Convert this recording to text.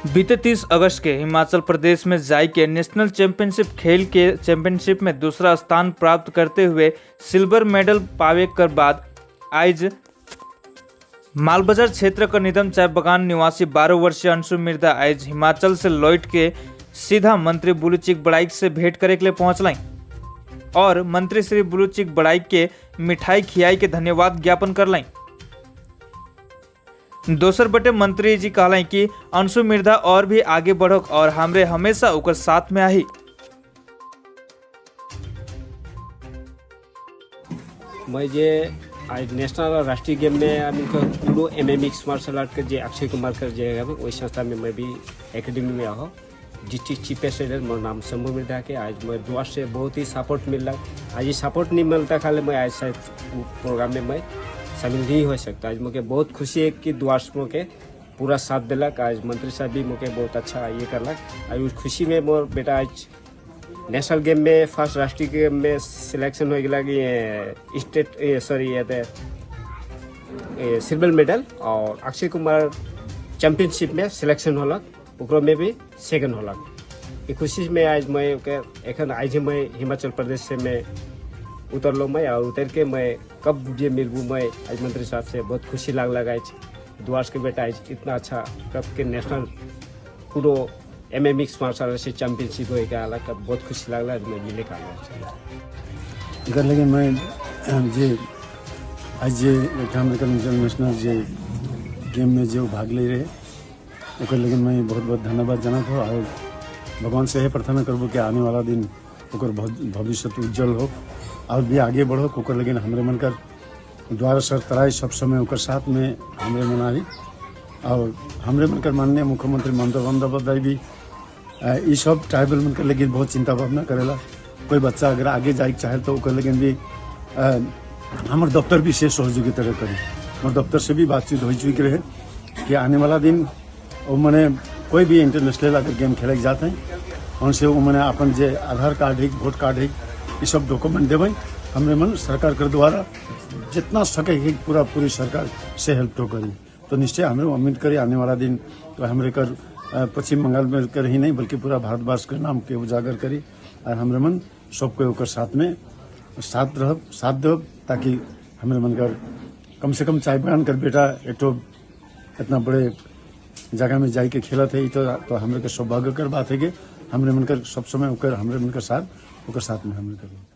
बीते 30 अगस्त के हिमाचल प्रदेश में जाई के नेशनल चैंपियनशिप खेल के चैंपियनशिप में दूसरा स्थान प्राप्त करते हुए सिल्वर मेडल पावे कर बाद आज मालबाजार क्षेत्र का निदम चाय बगान निवासी 12 वर्षीय अंशु मिर्धा आज हिमाचल से लौट के सीधा मंत्री बुलु चिक बड़ाइक से भेंट करे के लिए पहुंचल और मंत्री श्री बुलु चिक बड़ाइक के मिठाई खियाई के धन्यवाद ज्ञापन कर। दोसर बटे मंत्री जी कहलें कि अंशु मिर्धा और भी आगे बढ़ोक और हमरे हमेशा ओकर साथ में आही। मैं जे आज नेशनल और राष्ट्रीय गेम में अभी पूरा एमएमएक्स मार्शल आर्ट के जे अक्षय कुमार कर जे है, वही संस्था में मैं भी एकेडमी में आहो। डिस्ट्रिक्ट चीफ प्रेसिडेंट मोर नाम शंभू मिर्धा के। आज मैं दुआ से बहुत ही सपोर्ट मिल रहा। आज ये सपोर्ट नहीं मिलता खाली मैं आज शायद प्रोग्राम में मैं शामिल नहीं हो सकता। आज मुझे बहुत खुशी है कि दुआर्स मुझे पूरा साथ दिलक। आज मंत्री साहब भी मुझे बहुत अच्छा ये करलक। आज उस खुशी में मोर बेटा आज नेशनल गेम में फर्स्ट राष्ट्रीय गेम में सिलेक्शन हो गया कि स्टेट सॉरी ये सिल्वर मेडल और अक्षय कुमार चैंपियनशिप में सिलेक्शन होलक, ओकरो में भी सेकंड होलक। ये खुशी में आज मैं एखन आज मैं हिमाचल प्रदेश से मैं उतरलो मैं और उतर के मैं कब जे मिलबू मैं आज मंत्री साहब से बहुत खुशी लाग लगा। आज दुआर्स के बेटा आज इतना अच्छा कब के नेशनल पूरा एमएमएक्स मार्शल आर्ट से चैंपियनशिप हो गया अलग कब बहुत खुशी लागला। आज मैं मिले का एकर लगे मैं जे आज जे इंटरनेशनल जे गेम में जो भाग ले रहे ओकर लगे मैं बहुत बहुत धन्यवाद जानत हो और भगवान से यही प्रार्थना करबो कि आने वाला दिन ओकर भविष्य उज्जवल हो और भी आगे बढ़ो। ओकर लगे हमरे मन कर द्वारा सर तराई सब समय ओकर साथ में हमरे मन आई और हमरे मन कर माननीय मुख्यमंत्री ममता बंदोपाध्याय भी ये सब ट्राइबल मन कर लगे बहुत चिंता भावना करेला। कोई बच्चा अगर आगे जाए चाहे तो ओकर लगे भी हमार दफ्तर भी से सहयोगिता करी। हमारे दफ्तर से भी बातचीत हो चुकी रहे कि आने वाला दिन वो मैंने कोई भी इंटरनेशनल अगर गेम खेले जाते हैं उनसे वो मैंने अपन जे आधार कार्ड है, वोट कार्ड है, ये सब डॉक्यूमेंट देवें। हमरे मन सरकार के द्वारा जितना सके है पूरा पूरी सरकार से हेल्प तो करी। तो निश्चय हमें उम्मीद करी आने वाला दिन तो हमरे कर पश्चिम बंगाल में कर ही नहीं बल्कि पूरा भारतवर्ष के नाम के उजागर करी और हमरे मन सबको ओकर साथ में साथ रह साथ दो ताकि हमरे मन कर कम से कम चाय बगान कर बेटा एक तो इतना बड़े जगह में जाके खेलत है तो हमरे के सौभाग्य कर बात है कि हमरे मन कर सब समय ओकर हमरे मन कर साथ ओकर साथ में हमरे कर।